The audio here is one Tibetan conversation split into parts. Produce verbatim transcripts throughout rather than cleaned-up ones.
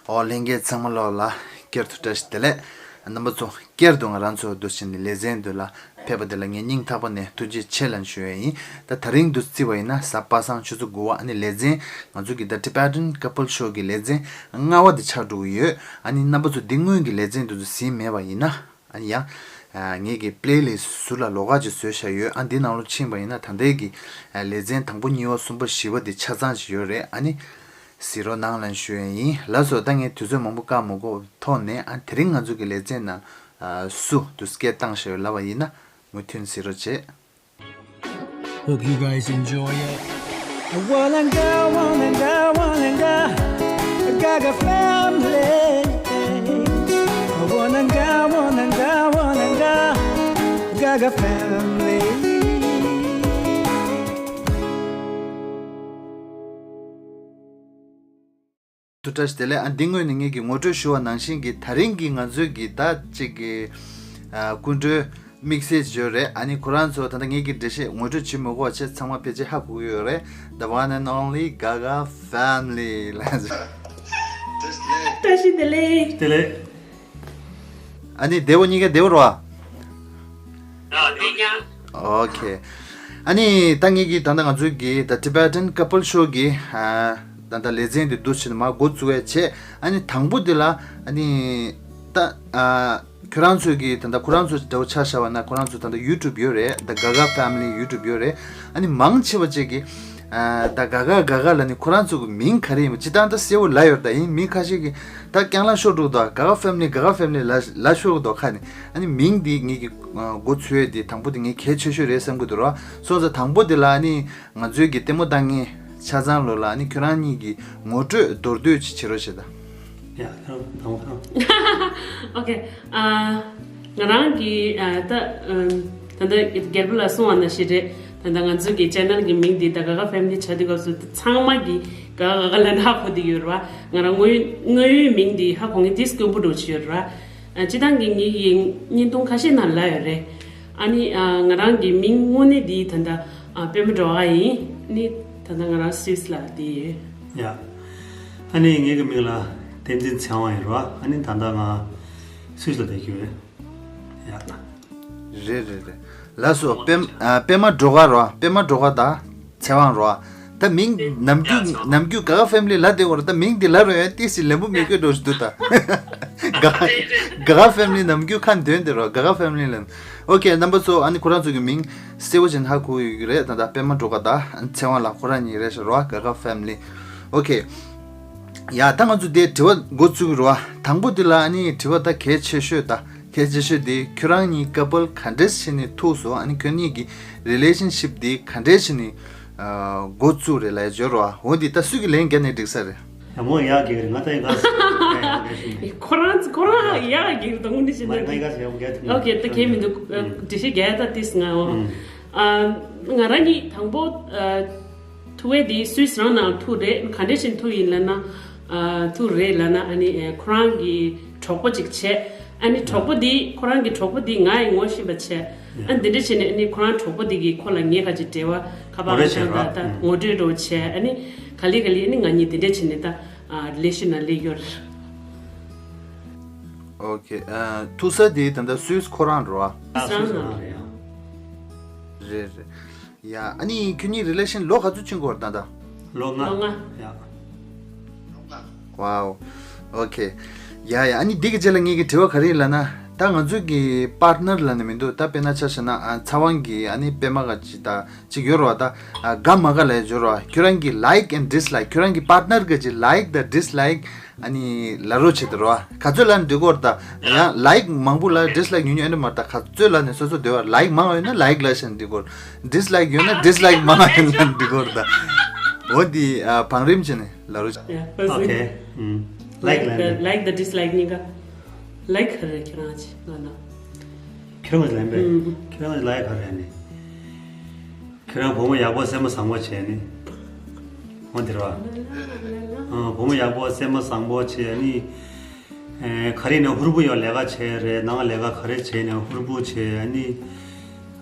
ཨོ་ལྷན་རྒྱས་ཚང་མ་ལོག་ལ་བསྐྱར་དུ་བཀྲ་ཤིས་བདེ་ལེགས། རྣམ་པ་ཚོ་བསྐྱར་དུ་ང་རང་ཚོ་འདུ་བྱེད་ནི་ལེ་ཚན་འདི་ལ་ཕེབས་པ་འདི་ལ་ངས་སྙིང་ཐག་པ་ནས་ཐུགས་རྗེ་ཆེ་ལབ་ཞུ་ཡས་ཡིན། ད་དེ་རིང་འདུ་བརྩིས་པ་ཡིན་ན་གཟའ་པ་སངས་ཆུ་ཚོད་དགུ་པ། ཨ་ནི་ལེ་ཚན་ང་ཚོ་གི་The Tibetan Couple Show གི་ལེ་ཚན་ལྔ་པ་འདི་ཆགས་འགྲོ་གི་ཡོད། ཨ་ནི་རྣམ་པ་ཚོ་འདི་སྔོན་གྱི་ལེ་ཚན་འདི་ཚོ་གཟིགས་མེད་པ་ཡིན་ན། ཨ་ནི་ཡང་ཨ་ངེད་ཀྱི་པི་ལེ་ལིསི་ཊི་ཟུར་ལ་ལོགས་ཀ་ཅིག་བཟོས་བཞག་ཡོད། ཨ་འདི་ནང་ལོགས་ཕྱིན་པ་ཡིན་ན་ད་ལྟའི་གི་ཨ་ལེ་ཚན་དང་པོ་གཉིས་པ་གསུམ་པ་བཞི་པ་འདི་ཆ་ཚང་ཅིག་ཡོད་རེད། ཨ་ནི་གཟིགས་རོགས་གནང་ལབ་ཞུ་ཡས་ཡིན། ལགས་སོ། ད་ངས་དུས་ཚོད་མང་པོ་བཀག་མ་དགོས་པའི་ཐོག་ནས་ཨ་དེ་རིང་ང་ཚོ་གི་ལེ་ཚན་ནང་ཨ་སུ་འདུག་སྐད་བཏང་བཞག་ཡོད་ལབ་པ་ཡིན་ན་མུ་མཐུད་གཟིགས་རོགས་བྱེད། Hope you guys enjoy it. Walanga, walanga, walanga, Gaga family. Walanga, walanga, walanga, Gaga family. ཐུགས་བཀྲ་ཤིས་བདེ་ལེགས། ཨ་འདི་སྔོན་ནས་ངེད་ཀྱིས་ངོ་སྤྲོད་ཞུ་བ་ནང་བཞིན་གྱི་ད་རིང་གི་ང་ཚོའི་གི་ད་ཅིག་གི་ཨ་སྐུ་མགྲོན་དམིགས་བསལ་ཅིག་ཡོད་རེད། ཨ་ནི་ཁོ་རང་ཚོ་ད་ལྟ་ངེད་ཀྱི་འགྲེལ་བཤད་ངོ་སྤྲོད་བྱེད་མི་དགོས་པ་བྱས་ཚང་མ་ཕལ་ཆེར་ཧ་གོ་གི་ཡོད་རེད། The one and only Gaga family ལ། བཀྲ་ཤིས་བདེ་ལེགས། བདེ་ལེགས། ཨ་ནི་བདེ་པོ། གཉིས་ཀ་བདེ་པོ་རེད་བ། ཨོ་ཁེ། ཨ་ནི་ད་ངེད་ཀྱི་ད་ལྟ་ང་ཚོའི་གི་The Tibetan Couple Show གི་ཨ་ད་ལྟ་ལེ་ཚན་འདི་འདུ་བྱེད་མར་འགོ་བཙུགས་པའི་ཆེད། ཨ་ནི་དང་པོ་འདི་ལ་ཨ་ནི་ད་ཨ་ཁྱོད་རང་ཚོའི་གི་ད་ལྟ་ཁོ་རང་ཚོ་འདྲ་བོ་ཆ་བཞག་པ་ན་ཁོ་རང་ཚོ་ད་ལྟ་ཡུ་ཊུབ་ཡོད་རེད། The Gaga Family ཡུ་ཊུབ་ཡོད་རེད། ཨ་ནི་མང་ཆེ་བ་ཅིག་གིས་ཨ་ད་ག་ག་ག་ག་ལ་ནི་ཁོ་རང་ཚོ་གི་མིང་ག་རེ་ཡིན་པ་སྤྱིར་བཏང་ད་གསལ་པོ་ལབ་ཡོད་རེད། ད་ཡིན་མིང་ཁ་ཤས་ཀྱིས་ད་རྐྱང་ལ་ཤོར་འགྲོ་གི་འདུག་ག་ག་ཕེ་མི་ལི་ག་ག་ཕེ་མི་ལི་ལབ་ལབ་ཤོར་གི་འདུག་ཁ་ནས། ཨ་ནི་མིང་འདི་ངེད་ཀྱི་ཨ་འགོ་ཚུགས་ཡས་འདི་དང་པོ་འདི་ངས་གལ་ཆེ་ཤོས་རེད་བསམ་གྱི་འདུག་ར། སོང་ཙང་དང་པོ་འདི་ལ་ཨ་ནི་ང་ཚོའི་གི་ལྟད་མོ་ལྟ་མཁན་ཆ་ཚང་ལོ་ལ་ཨ་ནི་ཁྱོད་རང་གཉིས་ཀྱི་ངོ་སྤྲོད་མདོར་བསྡུས་ཅིག་བྱེད་རོགས་བྱེད་དང་། ཡ། ཁྱོད་རང་དང་པོ་ཁྱོད་རང་། ཨོ་ཁེ། ཨ་ང་རང་གི་ཨ་ད་ཨམ་ད་ལྟ་རྒྱལ་པོ་ལགས་གསུངས་པ་ནང་བཞིན་རེད། ད་ལྟ་ང་ཚོའི་གི་ཅེ་ནལ་གི་མིང་འདི་ད་ག་ག་ཕེ་མི་ལི་བྱ་དུས་སྐབས་སུ་ཚང་མ་གི་ག་ག་ག་ག་ལབ་ན་ཧ་གོ་བསྡད་ཡོད་རེད་བ། ང་རང་དངོས་དངོས་ཡོད་མིང་འདི་ཧ་གོ་མཁན་ཏིས་དཀོན་པོ་འདྲ་བོ་ཅིག་ཡོད་རེད་བ། ཨ་སྤྱིར་བཏང་གི་ངེད་ཀྱི་བརྙན་ཐུང་ཁ་ཤས་ནང་ལ་ཡོད་རེད། ཨ་ནི་ཨ་ང་རང་གི་མིང་དངོས་གནས་འདི་ད་ལྟ་ཨ་པད་མ་སྒྲོལ་དཀར་ཡིན། ནི་ད་ལྟ་ང་རང་སུད་སི་ལ་བསྡད་ཡོད། ཡ། ཨ་ནི་ངེད་ཀྱི་མིང་ལ་བསྟན་འཛིན་ཚེ་དབང་ཡིན་རེད་བ། ཨ་ནི་ད་ལྟ་ང་སུད་སི་ལ་བསྡད་ཀྱི་ཡོད། ཡ། རེད་རེད་རེད། ལགས་སོ། པད་ཨ་པད་མ་སྒྲོལ་དཀར་རེད་བ། པད་མ་སྒྲོལ་དཀར་དང་ཚེ་དབང་རེད་བ། ད་མིང་ནམ་རྒྱུན་ནམ་རྒྱུན་ག་ག་ཕེ་མི་ལི་ལབ་བསྡད་ཡོད་རེད། ད་མིང་འདི་ལབ་རོགས་ཡ། ཏིས་ལན་པོ་མི་དགོས་འགྲོ་ཞིག་འདུག་ད། ག་ག་ག་ཕེ་མི་ལི་ནམ་རྒྱུན་ཁ་འདོན་བསྡད་རོགས། ག་ག་ཕེ་མི་ལི་ལབ། ཨོ་ཁེ། རྣམ་པ་ཚོ་ཨ་ནི་ཁོ་རང་ཚོ་གི་མིང་གསལ་པོ་ཅིག་ཧ་གོ་ཡོད་ཀྱི་རེད། ད་ད་པད་མ་སྒྲོལ་དཀར་དང་ཚེ་དབང་ལགས་ཁོ་རང་གཉིས་རེད་ཤག་རེད་བ། ག་ག་ཕེ་མི་ལི། ཨོ་ཁེ། ཡ། ད་ང་ཚོ་དེ་དྲི་བ་འགོ་བཙུགས་ཀྱི་རེད་བ། དང་པོ་འདི་ལ་ཨ་ནི་དྲི་བ་ད་གལ་ཆེ་ཤོས་ད། གལ་ཆེ་ཤོས་དེ་ཁྱོད་རང་གཉིས་ཀ་པལ་ག་འདྲས་བྱས་ནས་ཐུག་སོང་། ཨ་ནི་ཁྱོད་གཉིས་ཀྱི་རི་ལེ་ཤན་ཤིབ་དེ་ག་འདྲས་བྱས་ནས་ཨ་འགོ་བཙུགས་རེད་ལབ་ཡ་ཅིག་ཡོད་རེད་བ། འོ་འདི་ད་སུས་ཀྱི་ལན་བརྒྱབ་ནས་འགྲིག་ས་རེད། ཡ་མོ་ཡག་གི་རེད། ང་ད་ཡི་ག་ཁོ་རང་ཁོ་རང་ཡག་གི་རེད། ད་དངོས་གནས་བྱས་ན་ང་ཡི་ག་ཡག་གི་ཨོ་ཁེ། ད་གལ་མི་འདུག་འགྲེལ་བཤད་རྒྱག་ཡ་ད་ཏིས་ང་འོ། ཨ་ང་རང་གཉིས་དང་པོ་ཨ་ཐུག་པ་དེ་སུད་སི་རང་ནང་ཐུག་རེད། ག་འདྲས་བྱས་ནས་ཐུག་ཡིན་ལབ་ན། ཨ་ཐུག་རེད་ལབ་ན་ཨ་ནི་ཨེ་ཁོ་རང་གི་གྲོགས་པོ་ཅིག་བྱས། ཨ་ནི་གྲོགས་པོ་དེ་ཁོ་རང་གི་གྲོགས་པོ་དེ་ང་ཡི་ངོ་ཤེས་པ་བྱས། ཨ་འདི་འདྲས་བྱས་ནས་ཨ་ནི་ཁོ་རང་གྲོགས་པོ་དེ་གིས་ཁོ་ལ་ངས་ག་ཅིག་འབྲེལ་བ་ཁ་པར་ངོ་སྤྲོད་བྱས་རོགས། ད་ངོ་སྤྲོད་འདྲ་བོ་བྱས། ཨ་ནི་ག་ལེ་ག་ལེ་ཨ་ནི་ང་གཉིས་འདི་འདྲས་བྱས་ནས་ད་ཨ་རི་ལེ་ཤན་ནང་སླེབས་ཡོད་རེད། ཨོ་ཁེ། ཨ་ཐུག་ས་དེ་ད་ལྟ་སུད་སི་ཁོ་རང་རེད་བ། སུད་སི་རང་ནང་རེད། རེད་རེད། ཡ། ཨ་ནི་ཁྱོད་གཉིས་རི་ལེ་ཤན་ལོ་ག་ཚོད་ཕྱིན་གོ་རེད་ད་ལྟ། ལོ་ལྔ། ལོ་ལྔ། ཡ། ཝའོ། ཨོ་ཁེ། ཡ་ཡ། ཨ་ནི་འདི་གི་རྗེས་ལ་ངེད་ཀྱི་དྲི་བ་ག་རེ་ཡིན་ལབ་ན། ད་ང་ཚོ་གི་པར་ཊི་ནར་ལབ་ནས་མི་འདུག་ད་དཔེར་ན་ཆ་བཞག་ན་ཨ་ཚེ་དབང་གི་ཨ་ནི་པད་མ་ག་ཅིག་ད་ཅིག་ཡོད་རེད་བ། ད་ཨ་དགའ་མ་དགའ་ལབ་ཡ་ཅིག་ཡོད་རེད་བ། ཁྱོད་རང་གི་ལའིཀ་ཨེན་ཌི་སི་ལའིཀ། ཁྱོད་རང་གི་པར་ཊི་ནར་ག་ཅིག་ལའིཀ་དང་ཌི་སི་ལའིཀ་ཨ་ནི་ལབ་རོགས་བྱེད་དེ་རོ། ག་ཚོད་ལབ་ན་འགྲིག་གོ་རེད་ད། ཡང་ལའིཀ་མང་པོ་ལབ་ཌི་སི་ལའིཀ་ཉུང་ཉུང་ཨེ་འདྲ་མ་རེད་ད། ག་ཚོད་ལབ་ནས་སོ་སོ་འདོད་པ། ལའིཀ་མང་བ་ཡོད་ན་ལའིཀ་ལབ་བཞག་ན་འགྲིག་གོ། ཌི་སི་ལའིཀ་ཡོད་ན་ཌི་སི་ལའིཀ་མང་བ་ཡོད་ན་འགྲིག་གོ་རེད་ད། འོ་འདི་ཨ་བང་རིམ་བྱས་ནས་ལབ་རོགས། ཡ་ཕར་ཨོ་ཁེ། ཨུམ། ལའིཀ་ལབ་ནས། ལའིཀ་དང་ཌི་སི་ལའིཀ་གཉིས་ཀ། ལའིཀ་ག་རེ་ཁྱེད་རང་ཅིག་ལབ་ན། ཁྱེད་རང་ཅིག་ལབ་པས། ཨུམ། ཁྱེད་རང་ཅིག་ལའིཀ་ག་རེ་ནི། ཁྱེད་རང་བུ་མོ་ཡག་པོ་སེམས་པ་བཟང་པོ་བྱས་ནི། འོ་འདི་རེད་བ། ཨ་བུ་མོ་ཡག་པོ་སེམས་པ་བཟང་པོ་བྱས་ནི། ཨེ་ག་རེ་ནས་ཧུར་པོ་ཡོད། ལས་ཀ་བྱས་རེད། ནང་ལས་ཀ་ག་རེ་བྱས་ནས་ཧུར་པོ་བྱས་ནི།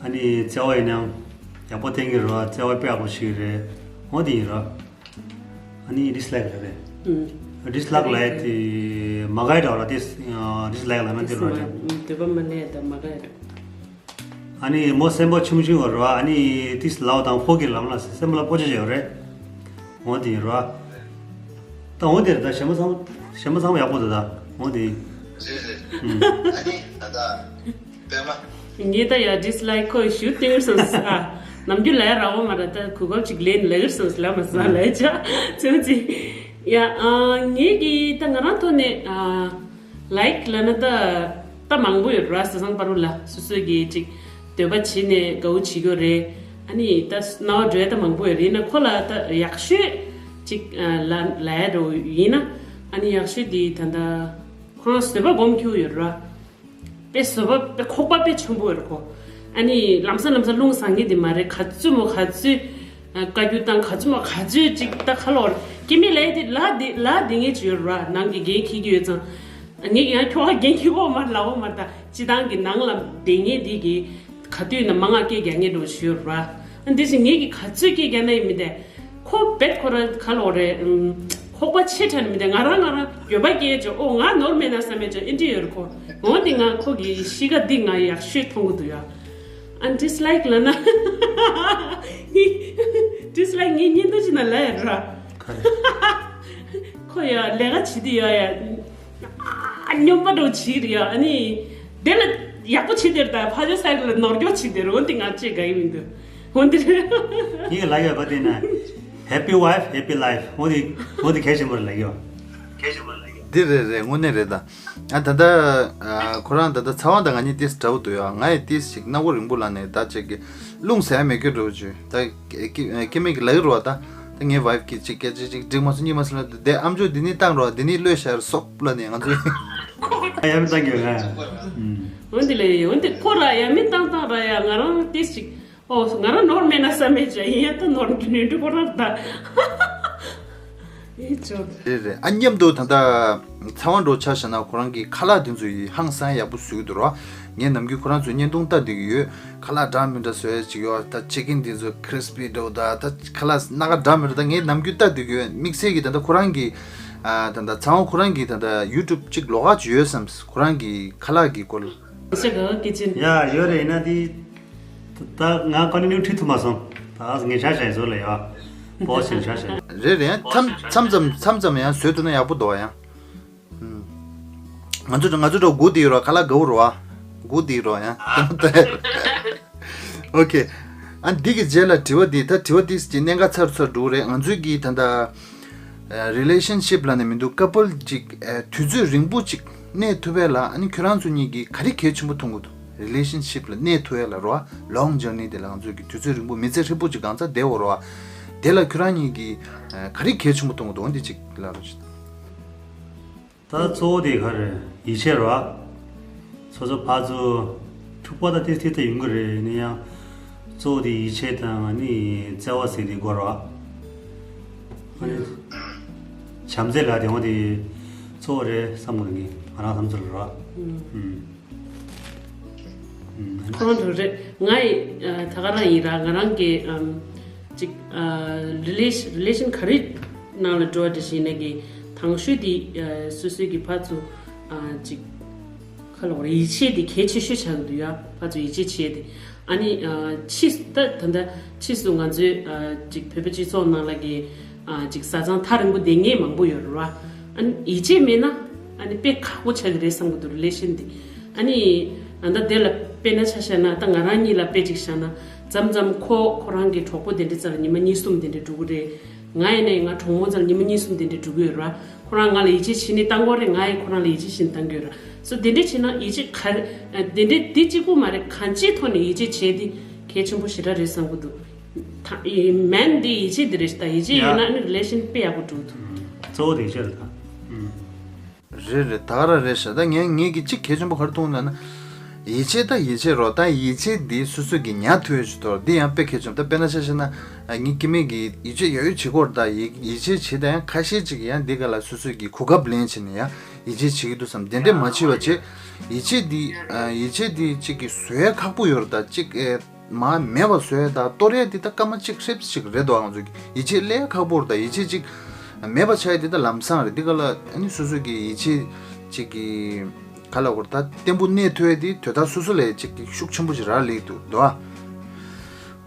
ཨ་ནི་བརྩེ་བ་ཡིན་ནའང་ཡག་པོ་བསྟན་གྱི་རེད་བ། བརྩེ་བ་དཔེ་ཡག་པོ་ཞིག་རེད། འོ་འདི་ཡིན་རེད། ཨ་ནི་ཌི་སི་ལའིཀ་རེད་པས། ཨུམ། ཌིས་ལའིཀ་ལབ་ཡ་དེ་མ་དགའ་ཡ་འདྲ་བ་ར། དེ་ཌིས་ལའིཀ་ལབ་ན་དེ་ར་ཅང་། འདོད་པ་མ་ལེན་ཡ་ད་མ་དགའ་ཡ་འདྲ། ཨ་ནི་མོ་སེམས་པ་ཆུང་ཆུང་བ་ར། ཨ་ནི་དེ་ལའོ་དང་ཕོ་གི་ལམ་ལ་སེམས་པ་ལ་སྤོ་ཆ་བྱས་རེད། འོ་དེ་ར། ད་འོ་དེ་ར། ད་ཞེ་མོ་ཚང་མ་ཞེ་མོ་ཚང་མ་ཡག་པོ་འདུག་ད་འོ་དེ། རེད་རེད། ཨ་ནི་ད་ད་པད་མ། ངས་ད་ཡ་ཌིས་ལའིཀ་ཁོ་ཞུ་སྟེར་སོང་ཨ། ནམ་རྒྱུན་ལ་ཡ་ར་འོ་མ་ར། ད་གོ་སྐབས་ཅིག་ལེན་ལ་ཡིར་སོང་ལ་མ་ས་ལ་ཡ་ཅག་ཚོད་ཅིག་ཡ། ཨ་ངས་གི་ད་ང་རང་ཐོག་ནས་ཨ། ལའིཀ་ལབ་ན་ད་ད་མང་པོ་ཡོད་ར། བཟའ་ཚང་བར་དུ་ལ་སོ་སོ་གི་ཅིག་འདོད་པ་བྱས་ནས་དགའ་བོ་བྱེད་རྒྱུ་རེད། ཨ་ནི་ད་སྣང་བ་འགྲོ་ཡ་ད་མང་པོ་ཡོད་རེད། ཡིན་ན་ཁོ་ལ་ད་ཡག་ཤོས་ཅིག་ལ་ལ་ཡ་འགྲོ་ཡིན་ན། ཨ་ནི་ཡག་ཤོས་དེ་ད་ད་ཁོ་རང་བཟོད་པ་སྒོམ་ཁྱུག་ཡོད་ར། དཔེ་བཟོད་པ་དཔེ་ཁོག་པ་དཔེ་ཆེན་པོ་ཡོད་ར་ཁོ། ཨ་ནི་ལམ་སང་ལམ་སང་རླུང་ཟ་ངེས་དེ་མ་རེད། ག་ཚོད་མོ་ག་ཚོད། བཀའ་བཀྱོན་བཏང་ག་ཚོད་མ་ག་ཚོད་ཅིག་ད་ཁ་ལོར་སྐྱེ་མེད་ལས་དེ་ལ་དེ་ལ་དེ་ངེས་ཅི་ཡོད་ར། ནང་གི་འགན་འཁྱེར་གྱི་ཡོད་ཙང་། ངེད་ཀྱི་ཡང་ཁྱོ་ག་འགན་འཁྱེར་གོ་མ་ལ་འོ་མ་ད་སྤྱི་བཏང་གི་ནང་ལ་དེ་ངེས་དེ་གི་ག་དུས་ན་མ་ང་སྐད་རྒྱག་ངེས་འགྲོ་ཞུ་ཡོད་ར། འདི་ཞིག་ངེད་ཀྱི་ག་ཚོད་སྐད་རྒྱག་ན་ཡིན་མི་དེ་ཁོ་བེད་ཁོ་ར་ཁ་ལོ་རེད། ཁོག་པ་ཆེ་དྲགས་མི་དེ་ང་རང་ང་རང་འགྱོད་པ་སྐྱེ་ཅོ། ཨོ་ང་ནོར་མེད་ན་བསམ་མེད་ཅོ་ཨིན་དྲི་ཡོད་ར་ཁོ། འོ་དེ་ང་ཁོ་གི་གཤིས་ཀ་འདི་ང་ཡག་ཤོས་མཐོང་གི་འདུག་ཡ། ཨ་ཌིས་ལའིཀ་ལབ་ན། ཌིས་ལའིཀ་ངའི་བརྙན་ཐུང་ཅིག་ན་ལབ་ཡ་ར། ག་རེ། ཁོ་ཡ་ལས་ཀ་བྱེད་དུས་ཡ་ཡ། ཨ་སྨྱོན་པ་འདྲ་བོ་བྱེད་རེད་ཡ། ཨ་ནི་དེ་ལ་ཡག་པོ་བྱེད་དེར་ད་ཕ་ཇོ་སའི་ལ་ནོར་འགྱོ་བྱེད་དེར། འོན་ཏེ་ང་ཅེས་དགའ་ཡི་མི་འདུག་འོན་ཏེ། ངས་ལབ་ཡོད་པ་དེ་ན། Happy wife, happy life. འོན་ཏེ་འོན་ཏེ་གལ་ཆེན་པོ་རེད་ལབ་ཡོད། གལ་ཆེན་པོ་རེད་ལབ་ཡོད། འདི་རེད་རེད། དངོས་གནས་རེད་ད། ཨ་ད་ལྟ་ཨ་ཁོ་རང་ད་ལྟ་ཚ་བ་དང་ང་གཉིས་ཏིས་འདྲ་བོ་འདུག་ཡ། ང་ཡི་ཏིས་ཅིག་སྣ་བོ་རིང་པོ་ལ་ནས་ད་ཅིག་གི་རླུང་ཟ་ཡ་མེད་སྐྱོ་འགྲོ་བཅུ་ད་སྐྱེ་སྐྱེ་མེད་ཀྱི་ལ་ཡི་རོ་བ་ད། ད་ངའི་ཝའིཕ་གིས་ཅིག་སྐད་ཆ་ཅིག་འགྲིག་མ་སོང་གཉིད་མ་སོང་ལ་དེ་ཨམ་ཅོག་འདི་ནི་བཏང་རོགས། འདི་ནི་གློད་ཤར་སོག་ལ་ནས་ང་ཚོས། ཡ་མི་བཏང་གི་ཡོད་ང་། འོན་ཏེ་ལས་འོན་ཏེ་ཁོ་ར་ཡ་མི་བཏང་བཏང་ར་ཡ། ང་རང་ཏིས་ཅིག་ཨོ་ང་རང་ནོར་མེད་ན་བསམ་མེད་ཅ་ཡིན་ཡ། ད་ནོར་འདི་ནོར་འདི་ཁོ་རང་ད། ཨེ་ཅོ། རེད་རེད། ཨ་མཉམ་དུ་ད་ལྟ་ཚ་བ་འགྲོ་ཆ་བཞག་ན་ཁོ་རང་གི་ཁ་ལག་དེ་ཚོ་ཡི་ཧང་སང་ཡག་པོ་བཟོས་ཀྱི་འདུག་རོ། ངས་ནམ་རྒྱུན་ཁོ་རང་ཚོའི་བརྙན་ཐུང་ལྟ་བསྡད་ཀྱི་ཡོད། ཁ་ལག་འདྲ་མི་འདྲ་བཟོ་ཡ་ཅིག་ཡོད། ད་ཅི་ཀིན་དེ་ཚོ་ཁྲིས་པི་འདྲ་བོ་ད་ད་ཁ་ལག་སྣ་ཁ་འདྲ་མི་འདྲ་ད་ངས་ནམ་རྒྱུན་ལྟ་བསྡད་ཀྱི་ཡོད། དམིགས་བསལ་གྱི་ད་ལྟ་ཁོ་རང་གི་ཨ་ད་ད་ཚ་བ་ཁོ་རང་གི་ད་ད་ཡུ་ཊུབ་ཅིག་ལོགས་ཀ་ཅིག་ཡོད་བསམ། ཁོ་རང་གི་ཁ་ལག་གི་སྐོར་ལ། ཡ་ཡོད་རེད། ཡིན་ན་དེ་ད་ང་ཀོན་ཊི་ནིའུ་ཁྲིད་ཐུབ་མ་སོང་། ད་ངས་ཆ་བཞག་བཟོ་ལ་ཡ། པོ་སི་ཆ་བཞག་རེད་རེད། མཚམས་མཚམས་མཚམས་མཚམས་ཙམ་ཡང་བཟོས་ཐུབ་ན་ཡག་པོ་འདུག་ཡ། ང་ཚོ་ང་ཚོ་འགྲོ་སྒུག་དེ་ཡོད་ར། ཁ་ལག་དགའ་བོ་ར། སྒུག་དེ་ཡོད་ར་ཡ། ཨོ་ཁེ། ཨ་འདི་གི་རྗེས་ལ་དྲི་བ་འདི་ད་དྲི་བ་འདི་ཀྱི་གནད་འགག་ཚར་ཚར་འགྲོ་རེད། ང་ཚོའི་གི་ད་ལྟ་རི་ལེ་ཤན་ཤིབ་ལ་ནི་མི་འདུག་ཀ་པལ་ཅིག་དུས་ཚོད་རིང་པོ་ཅིག་གནས་ཐུབ་ཡས་ལ་ཨ་ནི་ཁྱོད་རང་ཚོ་གཉིས་ཀྱིས་ག་རེ་གལ་ཆེན་པོ་མཐོང་གི་འདུག་རི་ལེ་ཤན་ཤིབ་ལ་གནས་ཐུབ་ཡས་ལ་རོ། ལོང་ཇར་ནི་དེ་ལ་ང་ཚོའི་གི་དུས་ཚོད་རིང་པོ་མི་ཚེ་ཧྲིལ་པོ་ཅིག་གང་ཚ་བསྡད་འོ་རོ། དེ་ལ་ཁྱོད་རང་གཉིས་ཀྱིས་ག་རེ་གལ་ཆེན་པོ་མཐོང་གི་འདུག་འོ་འདི་ཅིག་ལབ་རོགས་བྱེད། ད་གཙོ་བོ་དེ་ག་རེ་ཡིད་ཆེས་རོ། སོ་སོ་ཕར་ཚུར་འཁྲུག་པ་དང་དེ་དེ་ད་ཡོང་གི་རེད། ཡིན་ན་ཡང་གཙོ་བོ་དེ་ཡིད་ཆེས་དང་ཨ་ནི་བརྩེ་བ་ཟེར་དེ་དགོས་རོ། ཨ་ནི་བྱམས་བརྩེ་ལ་དེ་འོ་དེ་གཙོ་བོ་རེད་བསམ་གི་འདུག་ངས་ང་རང་བསམ་ཚུལ་ལ་རོ། ཨུམ། ཁོང་དུ་རེད། ང་ཡི་ད་ག་རང་ཡིན་ར། ང་རང་གི་ཅིག་རི་ལེ་ཤན་རི་ལེ་ཤན་ག་རེ་ནང་ལ་འགྲོ་བ་འདྲ་ཞིག་ནས་ཀྱི་དང་ཤོས་དེ་སོ་སོའི་གི་ཕར་ཚུར་ཅིག་ཁ་ལོ་རེ་ཡིད་ཆེས་དེ་གལ་ཆེ་ཤོས་ཆགས་ཀྱི་འདུག་ཡ། ཕར་ཚུར་ཡིད་ཆེས་བྱས་ཏེ། ཨ་ནི་ཕྱིས་ད་ད་ལྟ་ཕྱིས་སུ་ང་ཚོའི་ཅིག་བོད་པའི་སྤྱི་ཚོགས་ནང་ལ་གི་ཅིག་བཟའ་ཚང་ཐག་རིང་པོ་བསྡད་མཁན་མང་པོ་ཡོད་རེད་བ། ཨ་ནི་ཡིད་ཆེས་མེད་ན་ཨ་ནི་དཔེ་ཁག་པོ་ཆགས་ཀྱི་རེད་བསམ་གྱི་འདུག་རི་ལེ་ཤན་འདི། ཨ་ནི་ཨ་ད་དེ་ལ་དཔེར་ན་ཆ་བཞག་ན་ད་ང་རང་གཉིས་ལ་དཔེ་ཅིག་བཞག་ན་མཚམས་མཚམས་ཁོ་ཁོ་རང་གི་གྲོགས་པོ་དེ་འདྲ་རྩ་ལ་ཉི་མ་གཉིས་གསུམ་དེ་འདྲ་འགྲོ་གི་རེད། ང་ཡིན་ན་ཡང་ང་གྲོགས་མོ་རྩ་ལ་ཉི་མ་གཉིས་གསུམ་དེ་འདྲ་འགྲོ་གི་ཡོད་ར། ཁོ་རང་ང་ལ་ཡིད་ཆེས་བྱེད་ནི་བཏང་གི་རེད། ང་ཡིས་ཁོ་རང་ལ་ཡིད་ཆེས་བྱེད་ནི་བཏང་གི་ཡོད་ར། སོ་དེ་འདྲ་བྱས་ན་ཡིད་ཆེས་ག་རེ་དེ་འདྲ་དེ་གཅིག་པུ་མ་རེད། གང་ཅིའི་ཐོག་ནས་ཡིད་ཆེས་བྱས་ཏེ་གལ་ཆེན་པོ་ཞེ་དྲག་རེད་བསམ་གྱི་འདུག་ད་ཡི་མན་འདི་ཡིད་ཆེས་འདི་རེད། ད་ཡིད་ཆེས་ཡོད་ན་ཡ། ཨ་ནི་རི་ལེ་ཤན་དཔེ་ཡག་པོ་འགྲོ་གི་འདུག་གཙོ་བོ་དེ་ཡིད་ཆེས་རེད་ད། ཨུམ། རེད་རེད། ད་ག་རང་རེད་ཤག་ད་ངས་ངས་ཀྱི་གཅིག་གལ་ཆེན་པོ་ག་རེ་མཐོང་ལབ་ན། ཡིད་ཆེས་ད་ཡིད་ཆེས་རོ། ད་ཡིད་ཆེས་འདི་སོ་སོ་གི་ཉར་ཐུབ་ཡོད་ཅིག་ཐོག་འདི་ཡང་དཔེ་གལ་ཆེན་པོ། ད་དཔེར་ན་ཆ་བཞག་ན་ངའི་སྐྱེ་དམན་གྱི་ཡིད་ཆེས་ཡོད་ཡོད་བྱེད་ཀྱི་ཡོད་རེད། ད་ཡིད་ཡིད་ཆེས་བྱེད་ད་ཡང་ཁ་ཤས་ཅིག་ཡང་འདི་ག་ལ་སོ་སོ་གི་གོ་སྐབས་ལེན་བྱས་ནས་ཡང་ཡིད་ཆེས་བྱེད་ཀྱི་འདུག་བསམ། དེ་འདྲས་མ་བྱེད་པ་བྱེད། ཡིད་ཆེས་འདི་ཡིད་ཆེས་འདི་གཅིག་གི་བཟོ་ཡ་ཁག་པོ་ཡོད་རེད། ད་གཅིག་ཨེ། མ་མེད་པ་བཟོ་ཡ་དང་གཏོར་ཡ་འདི་ད་སྐར་མ་གཅིག་ཧྲིབ་ཅིག་རེད་དོ། ང་ཚོ་གི་ཡིད་ཆེས་སླེབས་ཁག་པོ་རེད། ད་ཡིད་ཆེས་ཅིག་ མེད་པ་ཆགས་ཡ་དེ་ད་ལམ་སང་རེད། འདི་ག་ལ་ཨ་ནི་སོ་སོ་གི་ཡིད་ཆེས་ཅིག་གི་ག་ལ་གོ་ད་བརྟན་པོ་གནས་ཐུབ་ཡ་དེ་དོ་བདག་སོ་སོ་ལ་ཅིག་གི་ཤུགས་ཆེན་པོ་ཅིག་རག་ལས་འདུག་དོ།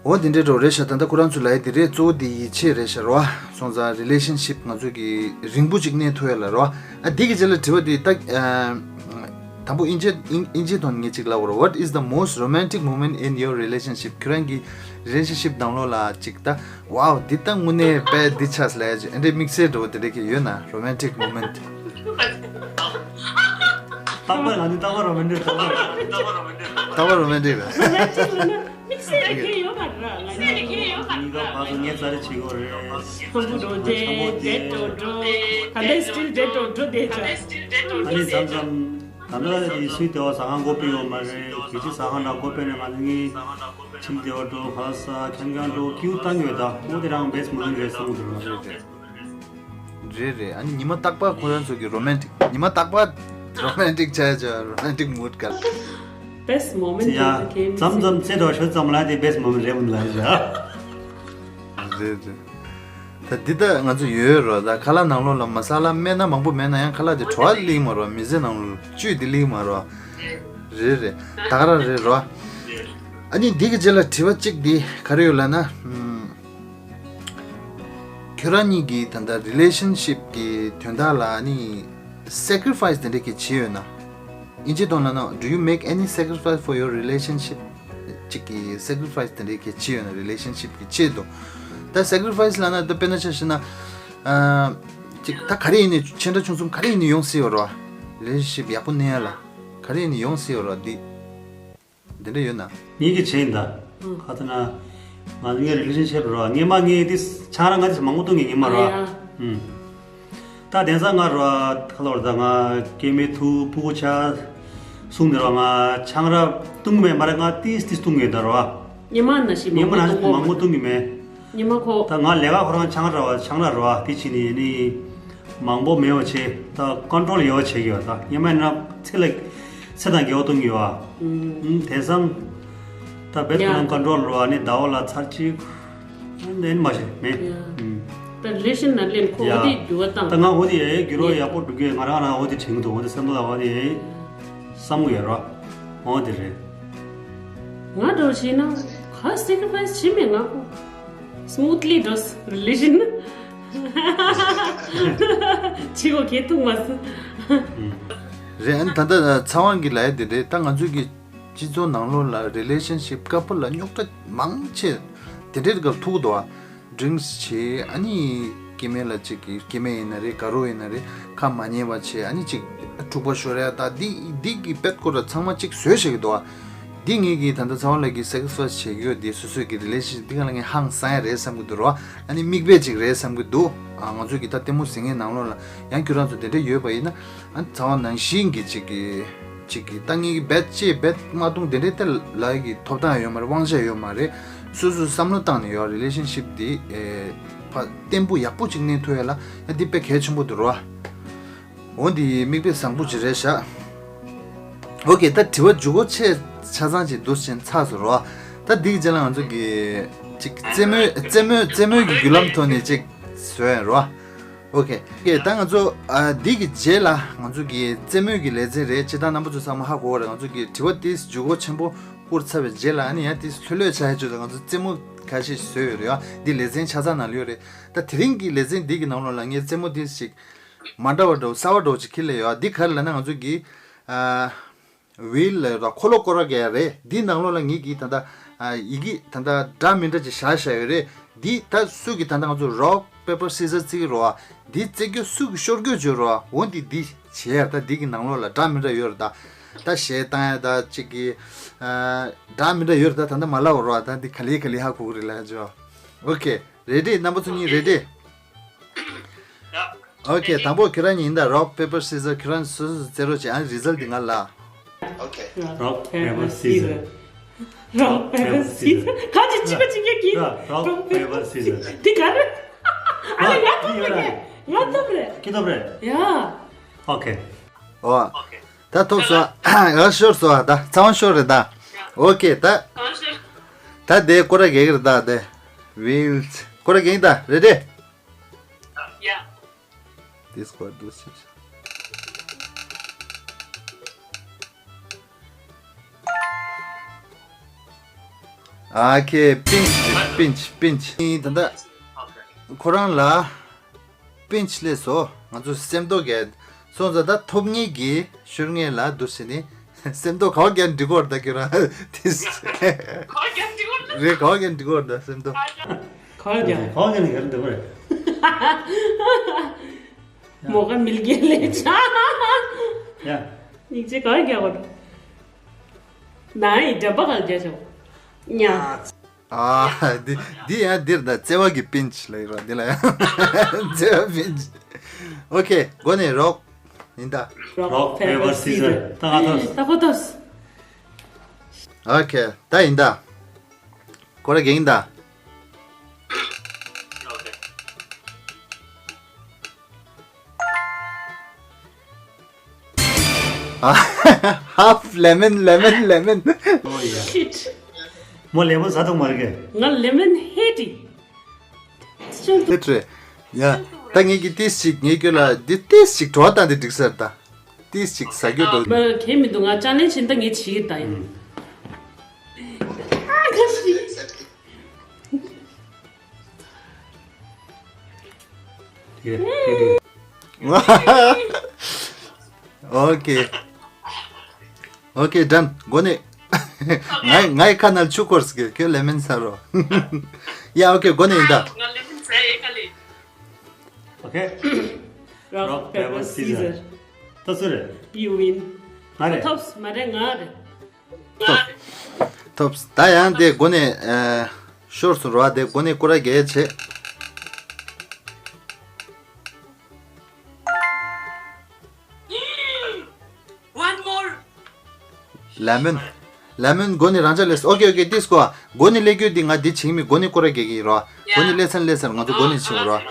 འོ་དེ་འདྲའི་འགྲོ་རེད་ཤག་ད་ལྟ་ཁོ་རང་ཚོ་ལ་ཡ་དེ་རེད། གཙོ་བོ་དེ་ཡིད་ཆེས་རེད་ཤག་རོ། སོང་ཙང་རི་ལེ་ཤན་ཤིབ་ང་ཚོ་གི་རིང་པོ་ཅིག་གནས་ཐུབ་ཡ་ལ་རོ། ཨ་འདི་གི་རྗེས་ལ་དྲི་བ་དེ་ད་དང་པོ་དབྱིན་ཇི་དབྱིན་དབྱིན་ཇིའི་ཐོག་ནས་ངས་ཅིག་ལབ་དགོས་རེད། What is the most romantic moment in your relationship? ཁྱོད་རང་གི་རི་ལེ་ཤན་ཤིབ་ཁྱོད་རང་གི་རི་ལེ་ཤན་ཤིབ་ནང་ལོགས་ལ་ཅིག་ད་ཝའོ་འདི་ད་དངོས་གནས་དཔེ་འདི་ཆགས་ལ་ཡ་ཅིག་ཨ་འདྲའི་དམིགས་བསལ་འདྲ་བོ་དེ་འདྲ་གི་ཡོད་ན། Romantic moment. རྟག་པར་ང་ནི་རྟག་པར་རོ་མན་ཊིག་རེད། རྟག་པར་རོ་མན་ཊིག་རེད། རྟག་པར་རོ་མན་ཊིག་རེད། དམིགས་བསལ་གྱི་ཡོད་མ་རེད། ང་ནི་གཉིས་ཀ་ཕར་ཚུར་ངའི་རྩ་རེ་བྱེད་དགོས་རེད། ཁམ་བུ་འགྲོ་དེ་ཌེ་ཊི་འགྲོ་འགྲོ། ད་ལྟ་སི་ཊིལ་ཌེ་ཊི་འགྲོ་འགྲོ་དེ་ཅག་ཨ་ནི་མཚམས་མཚམས་ད་ལྟ་ཡི་སུའི་ལྟེ་བ་ཟ་ཁང་སྒོ་ཕྱེ་ཡོད་མ་རེད། གལ་སྲིད་ཟ་ཁང་ནང་སྒོ་ཕྱེ་ནས་ང་ཚོ་གཉིས་ཁྲིམས་ལྟེ་བ་འགྲོ་ག་ས་ཁྱང་ཁྱང་འགྲོ་ཀིའུ་བཏང་ཡོད། ད་འོ་དེ་རང་བེ་སི་མོ་མེན་ཊི་རེད་བསམ་གྱི་འདུག་ང་ཚོ། རེད་རེད། ཨ་ནི་ཉི་མ་རྟག་པར་ཁོ་རང་ཚོ་གི་རོ་མན་ཊིག་ཉི་མ་རྟག་པར་རོ་མན་ཊིག་ཆགས་ཆགས་རོ་མན་ཊིག་མུ་ཌི་ག་ལ། Best moment ཡ་of the game མཚམས་མཚམས་རྩེ་འགྲོ་ཤོད་ཙམ་ལ་དེ་བེ་སི་མོ་མེན་ཊི་རེད་མོ་ལ་ཡ། རེད་རེད། ད་འདི་ད་ང་ཚོ་ཡོད་རོ། ད་ཁ་ལག་ནང་ལོགས་ལ་མ་ས་ལ་སྨན་སྣ་མང་པོ་མེད་ན་ཡང་ཁ་ལག་དེ་བྲོ་བ་ལིག་མ་རོ། མི་ཚེ་ནང་ལོགས་བཅུད་དེ་ལིག་མ་རོ། རེད་རེད། ད་ག་རང་རེད་རོ། ཨ་ནི་འདི་གི་རྗེས་ལ་དྲི་བ་གཅིག་འདི་ག་རེ་ཡོད་ལབ་ན། ཨམ། ཁྱོད་རང་གཉིས་ཀྱིས་ད་ལྟ་རི་ལེ་ཤན་ཤིབ་ཀྱི་དོན་དག་ལ་ནི་སེ་ཀི་རི་ཕ་ཡི་སི་དེ་འདྲ་གི་བྱས་ཡོད་ན། དབྱིན་ཇིའི་ཐོག་ལ་ན། Do you make any sacrifice for your relationship? ཅིག་གི་སེ་ཀི་རི་ཕ་ཡི་སི་དེ་འདྲ་གི་བྱས་ཡོད་ན། རི་ལེ་ཤན་ཤིབ་ཀྱི་ཆེད་དུ། ད་སེ་ཀི་རི་ཕ་ཡི་སི་ལབ་ན་ད་དཔེར་ན་ཆ་བཞག་ན། ཨ། ཅིག་ད་ག་རེ་ཡིན་ནའི་ཆེ་འདྲ་ཆུང་གསུམ་ག་རེ་ཡིན་ནའི་ཡོང་སྲིད་ཡོད་རེད་བ། རི་ལེ་ཤན་ཤིབ་ཡག་པོ་གནས་ཡ་ལ་ག་རེ་ཡིན་ནའི་ཡོང་སྲིད་ཡོད་རེད་བ། འདི། དེ་འདྲ་ཡོད་ན། ངེད་ཀྱི་བྱས་ཡིན་ད། ཨང་། ཁ་ཐུག་ན། ང་ཚོ་ངའི་རི་ལེ་ཤན་ཤིབ་རོ། སྔོན་མ་ངས་འདི་ཆང་རག་ང་འདི་མང་པོ་བཏུང་གི་ཡིན་མ་རོ། ཨ་ཡ། ཨུམ། ད་དེང་སང་ང་རོ་ཁ་ལོར་ད་ང་སྐྱེ་དམན་ཐུག་ཕྲུ་གུ་ཆགས་གསུང་ནས་རོ། ང་ཆང་རག་བཏུང་མེད་མ་རེད། ང་ཏིས་ཏིས་བཏུང་ཡོད་ད་རོ། སྔོན་མ་ནང་བཞིན་མང་པོ་བཏུང་གི་མེད། ཉི་མ་ཁོ། ད་ང་ལས་ཀ་ཁོ་རང་ཆང་རག་ར་བ་ཆང་རག་ར་བ་དེ་བྱས་ནས་ནི་མང་པོ་མེད་པ་བྱས། ད་ཀོན་ཊོལ་ཡག་པོ་བྱེད་ཀྱི་ཡོད། ད་སྔོན་མ་ཡིན་ན་ཚེ་ལ་ཚེ་དང་འགལ་བ་གཏོང་གི་ཡོད། ཨུམ། དེང་སང་ད་བེད་ཁོ་རང་ཀོན་ཊོལ་ར་བ་ནི་ཟླ་བ་ལ་ཚར་གཅིག་ལེན་མ་བྱེད་མེད། ཡ། ཨུམ། ད་རི་ལེ་ཤན་ནང་ལེན་ཁོ་ཡ། འོ་དེ་འགྱུར་བ་བཏང་། ད་ང་འོ་དེ་ཡ་འགྱུར་བ་ཡག་པོ་འགྲོ་གི། ང་རང་རང་འོ་དེ་དྲན་གི་འདུག་འོ་དེ་སེམས་ལ་འོ་དེ་བསམ་གི་ཡོད་ར། འོ་དེ་རེད། ང་འདྲ་བོ་བྱས་ན་ག་སེ་ཀི་རི་ཕ་ཡི་སི་བྱེད་མེད། ང་ཁོ་སི་མུ་ཐི་ལི་འགྲོ་རི་ལེ་ཤན་ནི་བྱེད་གོ་གེ་ཐུག་མ་སོང་། རེད། ཨ་ནི་ད་ལྟ་ཚེ་དབང་གི་ལབ་ཡ་དེ་རེད། ད་ང་ཚོའི་གི་སྤྱི་ཚོགས་ནང་ལོགས་ལ་རི་ལེ་ཤན་ཤིབ་ཀ་པལ་ལ་རྙོག་དྲ་མང་ཆེ་དེ་འདྲའི་སྐབས་ཐུག་འདུག་ཨ། ཌི་རིང་ཀིས་བྱེད། ཨ་ནི་སྐྱེ་དམན་ལ་ཅིག་གི་སྐྱེ་དམན་ཡིན་ན་རེད། དགའ་རོགས་ཡིན་ན་རེད། ཁ་མ་ཉན་པ་བྱེད། ཨ་ནི་ཅིག་འཁྲུག་པ་ཤོར་ཡ། ད་འདི་འདི་གི་བེད་ཁོ་ར་ཚང་མ་ཅིག་བཟོས་བཞག་གི་འདུག་ཨ། འདི་ངེད་ཀྱིས་ད་ལྟ་ཚེ་དབང་ལགས་ཀྱིས་སེ་ཀི་རི་ཕ་ཡི་སི་བྱེད་ཀྱི་ཡོད། འདི་སོ་སོའི་གི་རི་ལེ་ཤན་ཤིབ་འདི་ག་ལ་ངས་ཧང་སང་ཡ་རེད་བསམ་གྱི་འདུག་རོ། ཨ་ནི་མིག་དཔེ་ཅིག་རེད་བསམ་གྱི་འདུག་ཨ། ང་ཚོས་གི་ད་ལྟད་མོ་གཟིགས་མཁན་ནང་ལོགས་ལ་ཡང་ཁྱོད་རང་ཚོ་དེ་འདྲ་ཡོད་པ་ཡིན་ན། ཨ་ནི་ཚེ་དབང་ནང་བཞིན་གྱི་ཅིག་གི་ཅིག་གི་ད་ངེད་ཀྱི་བེད་ཅེས་བེད་མ་བཏུང་དེ་འདྲའི་ལྟ་ལ་ཡི་གི་ཐོབ་ཐང་ཡོད་མ་རེད། དབང་ཆ་ཡོད་མ་རེད། སོ་སོས་བསམ་བློ་བཏང་ནས་ཡོད། རི་ལེ་ཤན་ཤིབ་འདི་ཨེ་ཕ་བརྟན་པོ་ཡག་པོ་ཅིག་གནས་ཐུབ་ཡ་ལ་ཡ་འདི་དཔེ་གལ་ཆེན་པོ་འདུག་རོ། འོ་འདི་མིག་དཔེ་བཟང་པོ་ཅིག་རེད་ཤག་ཨོ་ཀེ། ད་དྲི་བ་མཇུག་གོ་ཆེ་ཆ་ཚང་ཅིག་འདུག་ཕྱིན་ཚར་སོང་རོ། ད་འདི་གི་རྗེས་ལ་ང་ཚོ་གི་ཅིག་རྩེད་མོའི་རྩེད་མོའི་རྩེད་མོའི་གི་བརྒྱུད་ལམ་ཐོག་ནས་ཅིག་བཟོ་ཡ་རོ། ཨོ་ཀེ། ཨོ་ཀེ། ད་ང་ཚོ་ཨ་འདི་གི་རྗེས་ལ་ང་ཚོ་གི་རྩེད་མོའི་གི་ལེ་ཚན་རེད། སྤྱིར་བཏང་རྣམ་པ་ཚོ་ཚང་མ་ཧ་གོ་བ་རེད། ང་ཚོ་གི་དྲི་བ་དེ་མཇུག་གོ་ཆེན་པོ་བསྐུར་ཚར་བའི་རྗེས་ལ་ཨ་ནི་ཡང་དེ་ལྷོད་ལྷོད་ཆགས་ཡ་ཅིག་ལ་ང་ཚོ་རྩེད་མོ་ཁ་ཤས་བཟོས་ཡོད་རེད། ཨ་འདི་ལེ་ཚན་ཆ་ཚང་ནང་ལ་ཡོད་རེད། ད་དེ་རིང་གི་ལེ་ཚན་འདི་གི་ནང་ལོགས་ལ་ངས་རྩེད་མོ་དེ་ཞིག་མ་འདྲ་བ་འདྲ་བོ་གསར་བ་འདྲ་བོ་ཅིག་ཁྱེར་ལ་ཡོད། ཨ་འདི་ག་རེ་ལབ་ན་ང་ཚོ་གི་ཨ། ཝིལ་ལ་ར་འཁོར་ལོ་སྐོར་ར་ག་རེད། འདིའི་ནང་ལོགས་ལ་ངེད་ཀྱིས་ད་ལྟ་ཨ་ཡི་གེ་ད་ལྟ་འདྲ་མི་འདྲ་ཅིག་བཞག་བཞག་ཡོད་རེད། འདི་ད་སུ་གིས་ད་ལྟ་ང་ཚོ་རོག་པེ་པར་སི་ཟར་རྩེ་གི་རོགས་ཨ། འདི་རྩེ་རྒྱུ་སུ་གིས་ཤོར་རྒྱུ་བརྗོད་རོགས་ཨ། འོ་འདི་འདི་བྱེད་ཡ། ད་འདི་གི་ནང་ལོགས་ལ་འདྲ་མི་འདྲ་ཡོད་རེད། ད་ད་གཞས་བཏང་ཡ་ད་ཅིག་གི་ཨ་འདྲ་མི་འདྲ་ཡོད་རེད། ད་ད་ལྟ་མ་ལབ་རོགས་ཨ། ད་འདི་ག་ལེ་ག་ལེ་ཧ་གོ་གི་རེད་ལབ་ཅོ། ཨོ་ཀེ། རེ་ཌི། རྣམ་པ་ཚོ་གཉིས་རེ་ཌི། ཡ། ཨོ་ཀེ། དང་པོ་ཁྱོད་རང་གཉིས་ཡིན་ད། རོག་པེ་པར་སི་ཟར། ཁྱོད་རང་སོ་སོ་རྩེ་རོགས་བྱེད། ཨ་རི་ཛལ་འདི་ང་ལ། ཨོ་ཀེ། རོག་པེ་པར་སི་ཟར། རོག་པེ་པར་སི་ཟར། ག་ཅི་གཅིག་པ་གཅིག་རྐྱང་གིས། རོག་པེ་པར་སི་ཟར། འདི་ག་རེ། ཨ་ལེ་ང་ཐོབ་རེད། ང་ཐོབ་རེད། ཁྱེད་ཐོབ་རེད། ཡ། ཨོ་ཀེ། ཨོ། ད་ཐོབ་སོང་། ཨ་ཤོར་སོང་། ད་ཚ་བ་ཤོར་རེད་ད། ཨོ་ཀེ། ད་ད་དེ་སྐོར་ར་གེག་རེད་ད། དེ་ཝིལ་སྐོར་ར་གེག་ད། རེ་ཌི། ཡ། This got this. Okay, pinch, pinch, pinch. ད་ལྟ་ཁོ་རང་ལ་པིན་ཆི་སླེབས་སོང་། ང་ཚོ་སེམས་རྟོགས་རྒྱག་སོང་ཙང་། ད་ཐོབ་ངེས་ཀྱི་ཤོར་ངེས་ལ་འདུག་ཟེར་ནས་སེམས་རྟོགས་ག་བ་རྒྱག་འགྲིག་གི་རེད་ད། ཁྱོད་རང་དེ་རེད། ག་བ་རྒྱག་འགྲིག་གི་རེད་ད་སེམས་རྟོགས། ག་བ་རྒྱག་ག་བ་རྒྱག་ནས་ག་རེ་འདུག་རེད། མོ་ག་མིལ་གྱི་ལས་ཆ། ཡ། སྙིང་རྗེ། ག་བ་རྒྱག་གོ། ན་ཡི་འདྲ་པ་ག་རྒྱག་ཆོག་ཉ། ཨ། འདི་འདི་ཡང་འདིར་ད་བརྩེ་བ་གི་པིན་ཆི་ལ་ཡོད་ར། འདི་ལ་ཡང་བརྩེ་བ་པིན་ཆི། ཨོ་ཁེ། འགོ་ནས་རོག་ཡིན་ད། Rock, paper, scissor. ད་ང་ཐོབ། ད་ཁོ་ཐོབ། ཨོ་ཁེ། ད་ཡིན་ད། ཁོ་ར་གེ་ཡིན་ད། Half lemon, lemon, lemon. Oh yeah. Shit. མོ་ལེ་མོན་ཟ་ཐུབ་མ་རེད་གི། ང་ལེ་མོན་ཧེ་ཏི། ཧེ་ཏི་རེད། ཡ། ད་ངེད་ཀྱི་ཏིས་ཅིག་ངེད་ཀྱི་ལ་འདི་ཏིས་ཅིག་བྲོ་བ་བཏང་དེ་འགྲིག་ས་རེད་ད། ཏིས་ཅིག་ཟ་རྒྱུ་འདུག་མ་གལ་མི་འདུག་ང་ཅ་ལེན་བྱེད་ད་ངས་བྱེད་ད་ཡིན། ཨ་ཁ་ཤི། Okay. Okay, done. འགོ་ནས། ང་ངའི་ཁ་ནང་ཆུ་འཁོར་སི་གི་ཁྱོད་ལེ་མོན་ཟ་རོགས། ཡ། Okay, འགོ་ནས་ཡིན་ད། ང་ལེ་མོན་ཟ་ཡས་ག་ལེ། Okay. Rock, rock, paper, paper, scissor, scissor. ད་སུ་རེད། You win. ང་རེད། ཐོབ་མ་རེད། ང་རེད། ཐོབ། ཐོབ། ད་ཡང་དེ་འགོ་ནས་ཨ། ཤོར་སོང་ར། དེ་འགོ་ནས་སྐོར་ར་རྒྱག་བྱེད། One more. ལེ་མོན། ལེ་མོན་འགོ་ནས་རང་ཅག་ལས། Okay, okay, ཏིས་ཀོ། འགོ་ནས་ལས་རྒྱུ་འདི་ང་འདི་བྱིང་མི། འགོ་ནས་སྐོར་ར་རྒྱག་གི་ར། འགོ་ནས་ལས་ཚན་ལས་ཚན་ང་ཚོ་འགོ་ནས་བྱིང་ར། ཨ།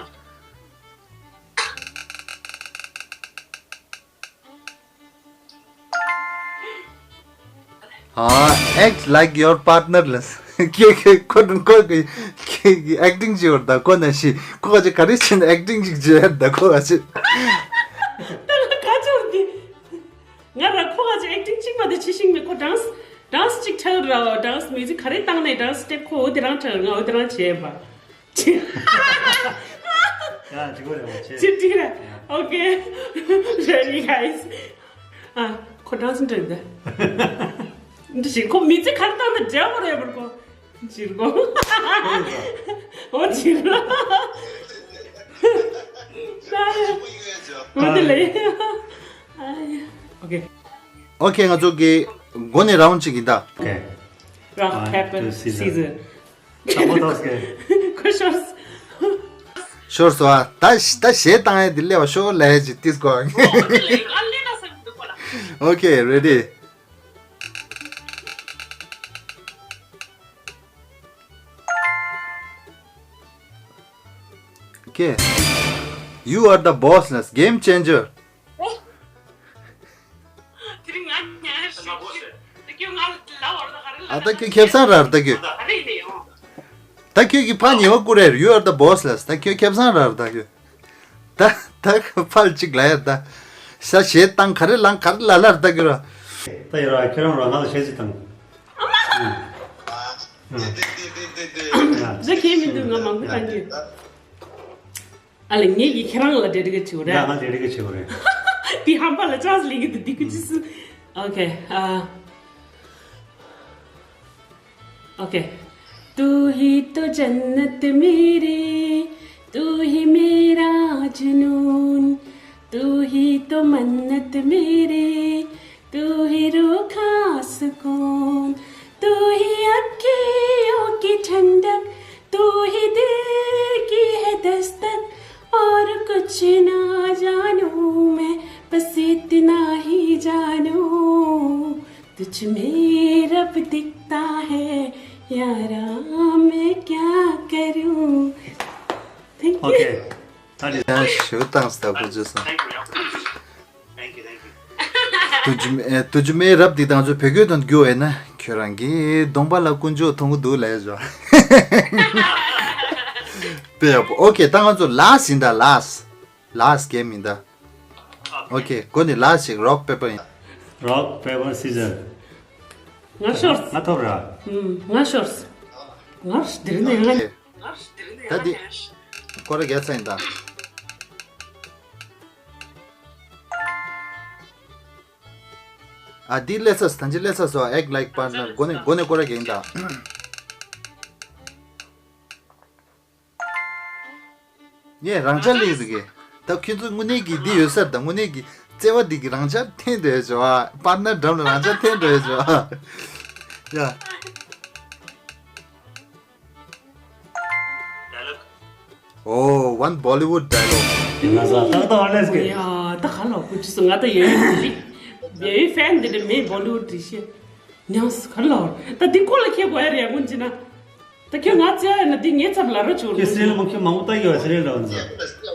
Act like your partner ལ། ཁྱེད་ཁྱེད་ཁོ་ཁོ་གི་ཁྱེད་ཀྱི་ཨེག་ཊིང་བྱེད་པར་ད་ཁོ་ན་ཤི། ཁོ་ག་ཅི་ག་རེ་བྱེད་ན་ཨེག་ཊིང་ཅིག་བྱེད་ཡར་ད་ཁོ་ག་ཅི། ད་ང་ག་ཅི་འོང་འདི། ང་ར་ཁོ་ག་ཅི་ཨེག་ཊིང་གཅིག་མ་དེ་བྱེད་ཤིང་མེད། ཁོ་ཌན་སི་ཌན་སི་གཅིག་འཁྲབ་ར། ཌན་སི་མིའུ་ཛིག་ག་རེ་བཏང་ནས་ཌན་སི་སི་ཊེབ་ཁོ་འོ་དེ་རང་འཁྲབ། ང་འོ་དེ་རང་བྱེད་པ། ཡ། འགྲིག་གི་རེད་མ་བྱེད། ཅི་འགྲིག་རེད། ཡ། Okay. Ready, guys. ཨ། ཁོ་ཌན་སི་འགྲིག་འདི། འདི་ཞིག་ཁོ་མི་ཚེ་གར་བཏང་ན་འདྲ་པོ་རེད་པར་ཁོ། འཇིར་གོ། འོ་འཇིར། འོ་དེ་ལས། Okay. Okay, ང་ཚོ་གི་འགོ་ནས་རའུན་ཌི་གཅིག་ཡིན་ད། Okay. Rock, paper, scissor. ད་མོ་ཐོག་སྐད། ཁོ་ཤོར། ཤོར་སོང་ཨ། ད་ད་གཞས་བཏང་ཡས་འདི་སླེབས་པ་ཤོག་ལབ་ཡས་ཅིག་ཏིས་ཀོ། Okay, ready. Okay. You are the boss ལ། Game changer. དེ་རིང་ང་ཉལ་ཞིག་ད་ཁྱོད་ང་ལ་ལབ་བར་ད་ག་རེ་ལབ། ཨ། ད་ཁྱོད་ཁེ་བཟང་རག་ད་ཁྱོད། ག་རེ་ཡིན་ནས་ཡོང་། ད་ཁྱོད་ཀྱི་ཕ་ཉེ་བ་ཀུ་རེར། You are the boss ལ། ད་ཁྱོད་ཁེ་བཟང་རག་ད་ཁྱོད། ད་ད་ཕལ་གཅིག་ལ་ཡར་ད། ཤ་ཞེ་བཏང་ག་རེ་ལང་ག་རེ་ལ་ལར་ད་ཁྱོད་ར། ད་ཡོད་ར། ཁྱོད་རང་ར་ང་ལ་ཤེས་ཚིག་དང་། ཨ་མ། ད་ཁྱེད་མི་འདུག་ང་མང་པོ་བཏང་རྒྱུ། ཨ་ལས། ངེད་ཀྱིས་ཁྱེད་རང་ལ་འབྲེལ་འདྲིས་བྱེད་དགོས་རེད། ང་ང་འབྲེལ་འདྲིས་བྱེད་དགོས་རེད། འདི་ཧམ་པ་ལ་ཅག་ལིང་གི་འདུག་འདི་ཀུ་ཅི་སི། Okay. ཨ། Okay. तू ही तो जन्नत मेरी, तू ही मेरा जुनून, तू ही तो मन्नत मेरी, तू ही रूह का सुकून, तू ही अँखियों की ठंडक, तू ही दिल की है दस्तक, और कुछ ना जानूं मैं, बस इतना ही जानूं, तुझ में रब दिखता है, यारा, मैं क्या करूं। Thank you. Okay. ད་ནི། ཡ། ཞུ་བཏང་སྟབས་བུ་བཟོས་སོང་། Thank you, thank you. Thank you, thank you. དུ་ཇུ་མེ་དུ་ཇུ་མེ་རབ་འདི་དང་ཚོ་བོད་སྐད་དང་བསྒྱུར་བས་ན། ཁྱོད་རང་གི་གདོང་པ་ལ་དཀོན་མཆོག་མཐོང་གི་འདུག་ལབ་ཡ་བཟོ། དཔེ་ཡག་པོ། Okay, ད་ང་ཚོ་ལཱསི་ཡིན་ད། ལཱསི། ལཱསྚ་གེམ་ཡིན་ད། ཨོ་ཁེ། འགོ་ནས་ལཱསྚ་ཞིག་རོག་པེ་པར་ཡིན། རོག་པེ་པར་སི་ཛར། ང་ཤོར། ང་ཐོབ་ར། ང་ཤོར། ང་འདིར་ནས་ང་། ད་འདི། སྐོར་ར་རྒྱག་ཚར་ཡིན་ད། ཨ་འདི་སླེབས་ཚར་སོང་། ད་ཅི་སླེབས་ཚར་སོང་། Act like partner། འགོ་ནས་འགོ་ནས་སྐོར་ར་རྒྱག་ཡིན་ད། ངས་རང་འཇགས་སླེབས་ཡོད་གི། ད་ཁྱོད་ཚོ་དངོས་གནས་ཀྱི་འདི་ཡོད་ས་རེད་ད། དངོས་གནས་ཀྱི་བརྩེ་བ་འདི་གི་རང་འཇགས་འཐེན་འགྲོ་ཡ་བྱོས་ཨ། པར་ནར་འགྲམ་ལ་རང་འཇགས་འཐེན་འགྲོ་ཡ་བྱོས་ཨ། ཡ། Oh, one Bollywood dialogue. ཡིན་ན་ས་ཏག་ཏག་ཨོ་ལེས་ཀེ། ཡ་ད་ག་ལ་ཁུ་ཅི་སུ་ང་ད་ཡོད་ཡོད་ཡོད་ཡོད་ཧྥན་འདི་འདྲ་མེད། བོ་ལི་ཝུཌ་འདྲ་ཤེས། ཉམས་སུ་ག་ལ་ད་འདི་ཁོ་ལ་ཁྱེད་དགོས་ཡ་རེད་ཡ་ཀུན་ཅི་ན། ད་ཁྱོད་ང་བཙལ་ཡ་ན་འདི་ངའི་ཚབ་ལ་རོ་བྱུང་ཁྱེད་སྲིད་ལ་མོ་ཁྱོད་མང་པོ་ལྟ་གི་བ་སྲིད་ལ་འདྲ་བ་འཛོ།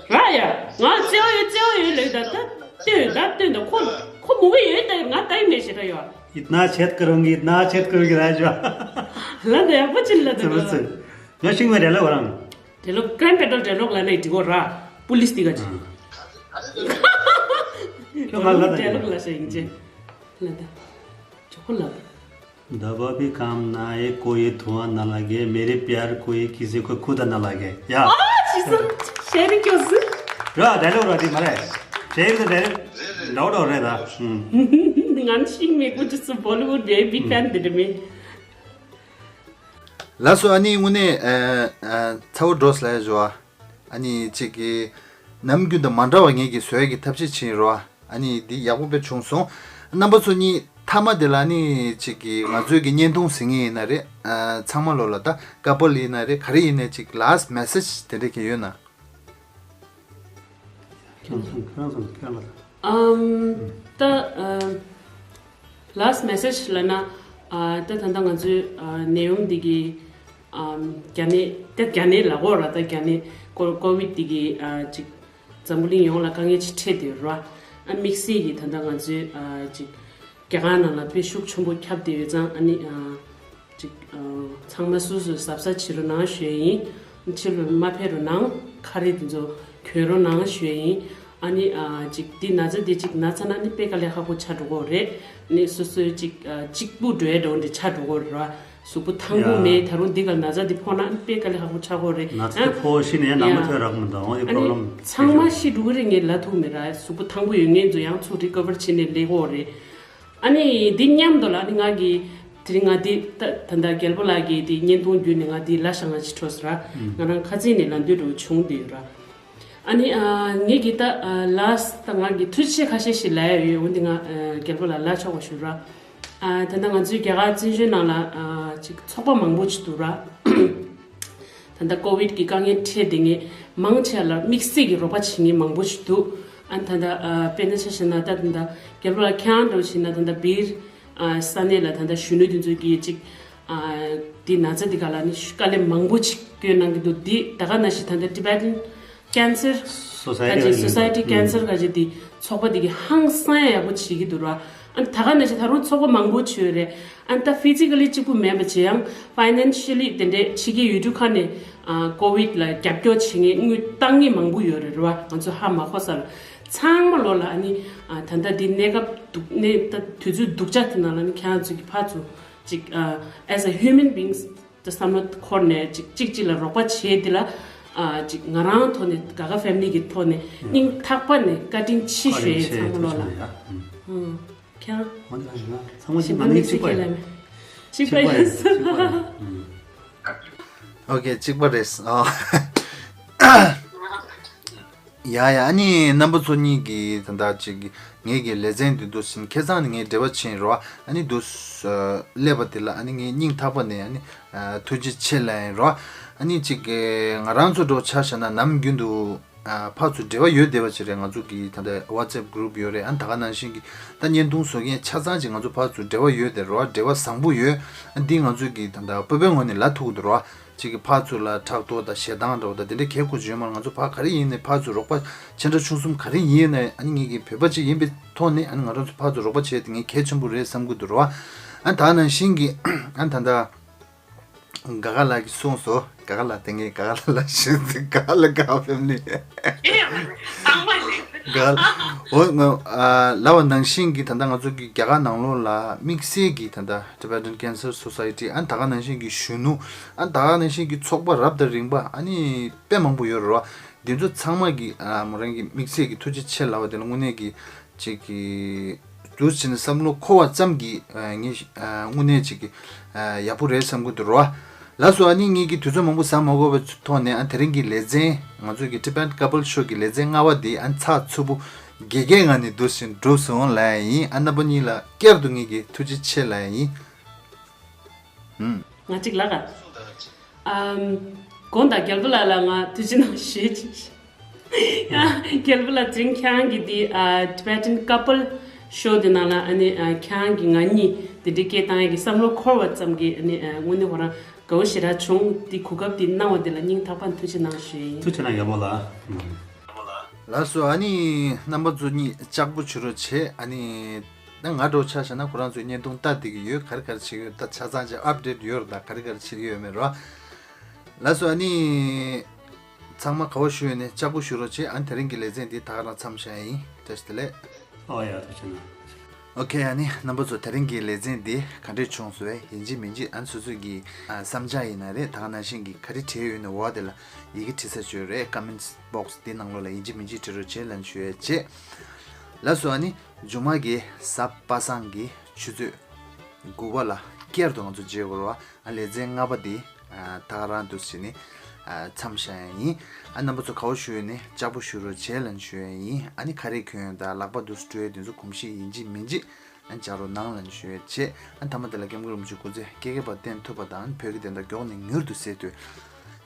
ར་ཡ། ང་བཙལ་ཡོད་བཙལ་ཡོད་ལོས་ད་ད་ལྟོས་ད་ལྟོས་ད་ཁོ་ཁོ་མོ་གི་ཡོད་ད་ང་ལྟ་ཡི་མེད་ཞེ་ད་ཡོད། इतना छेद करूंगी, इतना छेद करूंगी राजू। ལ་ད་ཡག་པོ་ཅི་ལ་ད་ད། ང་ཤིང་བའི་རེ་ལ་བ་རང་། དེ་ལོ་ཀན་པེ་ཏོ་དེ་ལོག་ལ་ནས་འགྲིག་གོ་ར། པུ་ལིས་དེ་ག་ཅི། ཁྱོད་ང་ལ་ད་དེ་ལོག་ལ་ཤ་ཡིན་ཅེ། ལ་ད། ཆོག་གོ་ལ། दबा भी काम ना आए, कोई धुआं ना लगे, मेरे प्यार कोई किसी को खुदा ना लगे। ཡ། ཨ་ཅི་སོ། ཤེ་རི་ཁྱོད་སུ། ར་དེ་ལོག་ར་དེ་མ་རེད། ཤེ་རི་དེ་རེད། འདྲ་བོ་འདྲ་བོ་རེད་ད། ང་ཤིང་མེ་ཀུ་ཅི་སུ་བོ་ལི་ཝུཌ་དེ་བི་ཕན་དེ་རེད་མེ། ལགས་སོ། ཨ་ནི་དངོས་གནས་ཨ་ཨ་ཚ་བོ་འགྲོ་སླ་ཡ་བཟོ་ཨ། ཨ་ནི་གཅིག་གི་ནམ་རྒྱུན་དང་མ་འདྲ་བ་ངེད་ཀྱིས་བཟོ་ཡ་གི་ཐབས་ཤེས་བྱེད་རོགས་ཨ། ཨ་ནི་འདི་ཡག་པོ་དཔེ་བྱུང་སོང་། རྣམ་པ་ཚོ་གཉིས་མཐའ་མ་དེ་ལ་ཨ་ནི་གཅིག་གི་ང་ཚོའི་གི་བརྙན་ཐུང་གཟིགས་མཁན་ཡིན་ན་རེད། ཨ་ཚང་མ་ལོ་ལ་ད་ཀ་པལ་ཡིན་ན་རེད། ག་རེ་ཡིན་ནའི་གཅིག་ལཱསྚ་མེ་སེཇ་དེ་འདྲ་གི་ཡོད་ན། ཁྱེད་རང་ཚོ་ཁྱེད་རང་ཚོ་ཁྱེད་རང་ལ། ཨམ། ད་ཨ་ལཱསྚ་མེ་སེཇ་ལབ་ན་ཨ་ད་ད་ལྟ་ང་ཚོའི་ཨ་ནད་ཡམས་འདི་གི་ཨམ་རྒྱ་ནད་ད་རྒྱ་ནད་ལབ་དགོས་ར། ད་རྒྱ་ནད་ཀོ་ཀོ་ཝིཌ་འདི་གི་ཨ་ཅིག་འཛམ་བུ་གླིང་ཡོངས་ལ་དཀའ་ངལ་ཅིག་འཕྲད་དེ་ར། ཨ་དམིགས་བསལ་གྱི་ད་ལྟ་ང་ཚོའི་ཨ་ཅིག་རྒྱ་གར་ནང་ལ་དཔེ་ཤུགས་ཆེན་པོ་ཁྱབ་བསྡད་ཡོད་ཙང་། ཨ་ནི་ཨ་ཅིག་ཨ་ཚང་མ་སོ་སོས་གཟབ་གཟབ་བྱེད་རོགས་གནང་ཞུ་ཡ་ཡིན། ཕྱི་ལ་མ་ཕེབས་རོགས་གནང་། ཁ་རས་དེ་ཚོ་གྱོན་རོགས་གནང་ཞུ་ཡ་ཡིན། ཨ་ནི་ཨ་ཅིག་འདི་ན་ཚ་འདི་ཅིག་ན་ཚ་ན་ནི་དཔེ་དཀའ་ལས་ཁག་པོ་ཆགས་འགྲོ་གི་རེད། ནི་སོ་སོའི་ཅིག་ཨ་གཅིག་པུ་འགྲོ་ཡ་འགྲོ་འདི་ཆགས་འགྲོ་གི་རེད་བ། གཟུགས་པོ་ཐང་པོ་ཡ། མེད། ད་རུང་འདི་ག་ན་ཚ་འདི་ཕོག་ན་ནི་དཔེ་དཀའ་ལས་ཁག་པོ་ཆགས་གི་རེད། ན་ཚ་ཨ་ཕོག་ཤི་ནས་ནང་མ་ཡ། ཐོན་རག་མི་འདུག་འོ་དེ་ཨ་པོ་རོབ་ལེམ་ནི་ཚང་མ་ཤི་འགྲོ་གི་རེད། ངས་ལབ་ཐུབ་མེད་ར། གཟུགས་པོ་ཐང་པོ་ཡོད་མཁན་ཚོ་ཡང་ཚུར་རི་ཀ་བར་བྱས་ནས་སླེབས་གི་རེད། ཨ་ནི་འདི་མཉམ་དུ་ལ་ཨ་ནི་ང་གི་དེ་རིང་ང་འདི་ད་ད་ལྟ་རྒྱལ་པོ་ལགས་ཀྱི་དེ་བརྙན་ཐུང་བརྒྱུད་ནས་ང་འདི་ལ་ཤ་ང་ཅིག་འཕྲོ་སོང་ར། ང་རང་ཁ་རྩང་ནས་ལ་འདོད་འགྲོ་བྱུང་འདི་ཡོད་ར། ཨ་ནི་ཨ་ངེད་ཀྱི་ད་ཨ་ལཱསྚ་ད་ང་གི་ཐུགས་རྗེ་ཆེ་ཁ་ཤས་ཤིག་ལབ་ཡ་ཡོད། འོན་ཏེ་ང་ཨ་རྒྱལ་པོ་ལགས་ལབ་ཆོག་པ་ཞུ་ར། ཨ་ད་ལྟ་ང་ཚོའི་རྒྱ་གར་བཙན་བྱོལ་ནང་ལ་ཨ་ཅིག་ཚོགས་པ་མང་པོ་ཅིག་འདུག་ར། ད་ལྟ་ཀོ་ཝིཌ་ཀྱི་དཀའ་ངལ་འཕྲད་བསྡད་མཁན་མང་ཆེ་ལ་དམིགས་བསལ་གྱི་རོགས་པ་བྱེད་མཁན་མང་པོ་ཞིག་འདུག་ཨ་ད་ལྟ་ཨ་དཔེར་ན་ཆ་བཞག་ན་ད་ད་ལྟ་རྒྱལ་པོ་ལགས་ཁྱེད་རང་འདྲ་བོ་བྱས་ན་ད་ལྟ་སྦིར་ཨ་ས་གནས་ལ་ད་ལྟ་གཞོན་ནུ་དེ་ཚོ་གིས་ཅིག་ཨ་འདི་ན་ཚ་འདི་ག་ལ་ནི་དཀའ་ལས་མང་པོ་ཅིག་བསྐྱོན་གནང་གི་འདུག་འདི་ད་ག་ནང་བཞིན་ད་ལྟ་Tibetan Cancer Society ག་ཅིག་Society Cancer ག་ཅིག་འདི་ཚོགས་པ་འདི་གི་ཧང་སང་ཡག་པོ་བྱེད་ཀྱི་འདུག་ར། ཨ་ད་ག་ནང་བཞིན་ད་རུང་ཚོགས་པ་མང་པོ་བྱོས་རེད། ཨ་ད་ཕི་ཛི་ཀ་ལི་གཅིག་པུ་མེད་པ་བྱེད་ཡང་ཕའི་ནན་ཤ་ལི་དེ་འདྲས་ཕྱི་རྒྱལ་ཡུལ་གྲུ་ཁག་ནས་ཨ་ཀོ་ཝིཌ་ལ་རྒྱབ་སྐྱོར་བྱེད་མཁན་དངུལ་བཏང་མཁན་མང་པོ་ཡོད་རེད་ར། ང་ཚོ་ཧ་མ་གོ་ས་ལ་ཚང་མ་ལོ་ལ་ཨ་ནི་ཨ་ད་ལྟ་འདི་གནས་སྐབས་སྡུག་གནས་ད་དུས་ཚོད་སྡུག་ཅག་དེ་ནང་ལ་ནི་ཁྱེད་རང་ཚོ་གི་ཕར་ཚུར་ཅིག་ཨ་as a human beings ད་བསམ་བློ་འཁོར་ནས་ཅིག་གཅིག་གཅིག་ལ་རོགས་པ་བྱས་དེ་ལ་ཨ་ཅིག་ང་རང་ཐོག་ནས་ག་ག་ཕེ་མི་ལི་གི་ཐོག་ནས་སྙིང་ཐག་པ་ནས་བཀའ་དྲིན་ཆེ་ཞུ་ཡས་ཚང་མ་ལོ་ལ། ཁྱེད་རང་། འོན་ཏེ་ང་ཚང་མ་གཅིག་པ་མི་གཅིག་པ་ཡིན། གཅིག་པ་ཡིན། གཅིག་པ་ཡིན། ཨོ་ཁེ། གཅིག་པ་རེད། ཨ། ཡ་ཡ། ཨ་ནི་རྣམ་པ་ཚོ་གཉིས་ཀྱིས་ད་ལྟ་ཅིག་ངེད་ཀྱི་ལེ་ཚན་འདི་འདུག་ཟིན་ཁ་སང་ནས་ངས་འབྲེལ་བ་བྱས་ཡིན་རོ། ཨ་ནི་འདུག་སླེབས་པ་དེ་ལ་ཨ་ནི་ངས་སྙིང་ཐག་པ་ནས་ཨ་ནི་ཐུགས་རྗེ་ཆེ་ལབ་ཡིན་རོ། ཨ་ནི་ཅིག་ང་རང་ཚོ་འདྲ་བོ་ཆ་བཞག་ན་ནམ་རྒྱུན་དུ་ཕར་ཚུར་འབྲེལ་བ་ཡོད་བསྡད་པ་ཅིག་རེད། ང་ཚོ་གི་ད་ལྟ་WhatsApp group ཡོད་རེད། ཨ་ནི་ད་ག་ནང་བཞིན་གྱི་ད་བརྙན་ཐུང་བཟོ་མཁན་ཆ་ཚང་ཅིག་ང་ཚོ་ཕར་ཚུར་འབྲེལ་བ་ཡོད་བསྡད་རོ། འབྲེལ་བ་བཟང་པོ་ཡོད། ཨ་འདི་ང་ཚོ་གི་ད་ལྟ་སྤོབས་པའི་ངོས་ནས་ལབ་ཐུབ་ཀྱི་འདུག་རོ། གཅིག་གིས་ཕར་ཚུར་ལ་ཕྲག་དོག་དང་ཞེ་སྡང་འདྲ་བོ་དང་དེ་འདྲའི་གལ་ཁུར་ཅིག་ཡོད་མ་རེད། ང་ཚོ་ཕར་ག་རེ་ཡིན་ནའི་ཕར་ཚུར་རོགས་པ་ཆེ་འདྲ་ཆུང་གསུམ་ག་རེ་ཡིན་ནའི་ཨ་ནི་ངེད་ཀྱི་བོད་པ་ཅིག་ཡིན་པའི་ཐོག་ནས་ཨ་ནི་ང་རང་ཚོ་ཕར་ཚུར་རོགས་པ་བྱས་དེ་ངས་གལ་ཆེན་པོ་རེད་བསམ་གྱི་འདུག་རོ། ཨ་ནི་ད་ནང་བཞིན་གྱི་ཨ་ནི་ད་ལྟ་ག་ག་ལགས་ཀྱིས་གསུངས་སོང་ ག་ག་ལ་དེ་ངས་ག་ག་ལ་ལ་ཞུ་ག་ག་ལ་ག་ཕེབས་ནི། ཨེ་ཡ། ཨང་མ་ལེ། ག་ག་ལ། འོ་ང་ཨ་ལབ་པ་ནང་བཞིན་གྱི་ད་ལྟ་ང་ཚོ་གི་རྒྱ་གར་ནང་ལོགས་ལ་དམིགས་བསལ་གྱི་ད་ལྟ་Tibetan Cancer Society ཨ་ད་ག་ནང་བཞིན་གྱི་གཞོན་ནུ་ཨ་ད་ག་ནང་བཞིན་གྱི་ཚོགས་པ་རབ་དང་རིམ་པ་ཨ་ནི་དཔེ་མང་པོ་ཡོད་རེད་བ། འདི་ཚོ་ཚང་མ་གི་ཨ་མོ་རང་གི་དམིགས་བསལ་གྱི་ཐུགས་རྗེ་ཆེ་ལབ་པ་དེ་ལ་དངོས་གནས་ཀྱི་ཅིག་གི་འདུག་ཟེར་ནས་བསམ་བློ་འཁོར་བ་ཙམ་གྱིས་ཨ་ངས་ཨ་དངོས་གནས་ཅིག་གི་ཨ་ཡག་པོ་རེད་བསམ་གྱི་འདུག་རོ། ལགས་སོ། ཨ་ནི་ངེད་ཀྱིས་དུས་ཚོད་མང་པོ་ཟ་མ་དགོས་པའི་ཐོག་ནས་ཨ་དེ་རིང་གི་ལེ་ཚན་ང་ཚོ་གི་Tibetan Couple Show གི་ལེ་ཚན་ལྔ་པ་འདི་ཨ་ཚགས་ཚུད་པོ་དགེ་རྒན་ངང་ནས་འདུག་ཟེར་ནས་གྲུབ་སོང་ལབ་ཡ་ཡིན། ཨ་རྣམ་པ་གཉིས་ལ་བསྐྱར་དུ་ངེད་ཀྱིས་ཐུགས་རྗེ་ཆེ་ལབ་ཡ་ཡིན། ཧུམ། ང་གཅིག་ལ་ག་ཨམ། དགོངས་དག་རྒྱལ་པོ་ལགས་ལ་ང་ཐུགས་རྗེ་གནང་ཞུ་ཅིག་རྒྱལ་པོ་ལགས་དེ་རིང་ཁྱེད་རང་གི་འདི་ཨ་Tibetan Couple Show འདི་ནང་ལ་ཨ་ནི་ཨ་ཁྱེད་རང་གི་ང་གཉིས་འདི་འདྲའི་སྐད་བཏང་ཡས་ཀྱི་བསམ་བློ་འཁོར་བ་ཙམ་གྱིས་ཨ་ནི་ཨ་དངོས་གནས་ཁོ་རང་དགའ་བོ་ཞེ་དྲག་བྱུང་། འདི་གོ་སྐབས་འདི་གནང་བ་འདི་ལ་སྙིང་ཐག་པ་ནས་ཐུགས་རྗེ་གནང་ཞུ་ཡིན། ཐུགས་རྗེ་གནང་རྒྱལ་པོ་ལགས། ལགས་སོ། ཨ་ནི་རྣམ་པ་ཚོ་གཉིས་ལྕགས་པོ་བྱུ་རུ་བྱེད་ཨ་ནི། ད་ང་འདྲ་བོ་ཆ་བཞག་ན་ཁོ་རང་ཚོའི་བརྙན་ཐུང་ལྟ་བསྡད་ཀྱི་ཡོད། ག་རེ་ག་རེ་བྱེད་ཀྱི་ཡོད་ད་ཆ་ཚང་ཅིག་ཨབ་ཌེཊ་ཡོད་རེད། ད་ག་རེ་ག་རེ་བྱེད་ཀྱི་ཡོད་མེད་རོ། ལགས་སོ། ཨ་ནི་ཚང་མ་དགའ་བོ་ཞུ་ཡོད་ནས་ལྕགས་པོ་ཞུ་རོགས་བྱེད། ཨ་ནི་དེ་རིང་གི་ལེ་ཚན་འདི་ད་ག་རང་མཚམས་བཞག་ཡིན། བཀྲ་ཤིས་བདེ་ལེགས། ཨོ་ཡ་ཐུགས་རྗེ་གནང་། ཨོ་ཁེ། ཨ་ནི་རྣམ་པ་ཚོ་དེ་རིང་གི་ལེ་ཚན་འདི་ག་འདྲས་བྱུང་སོང་བས་ཡིན་གཅིག་མིན་གཅིག་ཨ་ནི་སོ་སོ་གི་ཨ་བསམ་འཆར་ཡིན་ན་རེད། ད་ག་ནང་བཞིན་གི་ག་རེ་བྲིས་ཡོད་ན་འོག་དེ་ལ་ཡི་གེ་བྲིས་ས་བྱོས་རེད། ཀོ་མེན་ཊི་བོག་སི་འདི་ནང་ལོགས་ལ་ཡིན་གཅིག་མིན་གཅིག་བྲིས་རོགས་བྱེད་ལབ་ཞུ་ཡས་བྱེད། ལགས་སོ། ཨ་ནི། མཇུག་མ་གི་གཟའ་པ་སངས་ཀྱི་ཆུ་ཚོད་དགུ་པ་ལ་བསྐྱར་དུ་ང་ཚོ་མཇལ་དགོས་རེད་བ། ཨ་ལེ་ཚན་ལྔ་པ་འདི་ཨ་ད་ག་རང་འདུག་བྱས་ནས་ཨ་མཚམས་བཞག་ཡ་ཡིན། ཨ་རྣམ་པ་ཚོ་དགའ་བོ་ཞུ་ཡོད་ནས་ལྕགས་པོ་ཞུ་རོགས་བྱེད་ལབ་ཞུ་ཡ་ཡིན། ཨ་ནི་ཁ་རས་གྱོན་ཡ་དང་ལག་པ་འདུག་སྤྲོད་ཡ་དེ་ཚོ་གོམས་གཤིས་ཡིན་གཅིག་མིན་གཅིག་ཨ་འཇགས་རོགས་གནང་ལབ་ཞུ་ཡ་བྱེད། ཨ་མཐའ་མ་དེ་ལ་སྐྱབས་མགོན་རིན་པོ་ཆེ་སྐུ་ཚེ་བསྐལ་བརྒྱའི་བར་བརྟན་ཐུབ་པ་དང་བོད་ཀྱི་བདེན་མཐའ་མགྱོགས་ནས་མྱུར་དུ་གསལ་དོད།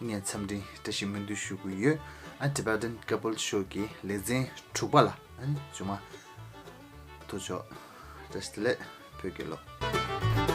ངས་འཚམས་འདྲི་བཀྲ་ཤིས་སྨོན་འདུན་ཞུ་གི་ཡོད། ཨ་Tibetan Couple Show གི་ལེ་ཚན་དྲུག་པ་ལ། ཨ་ནི་མཇུག་མ་ཐུགས་ཆོག་བཀྲ་ཤིས་བདེ་ལེགས། བོད་རྒྱལ་ལོ།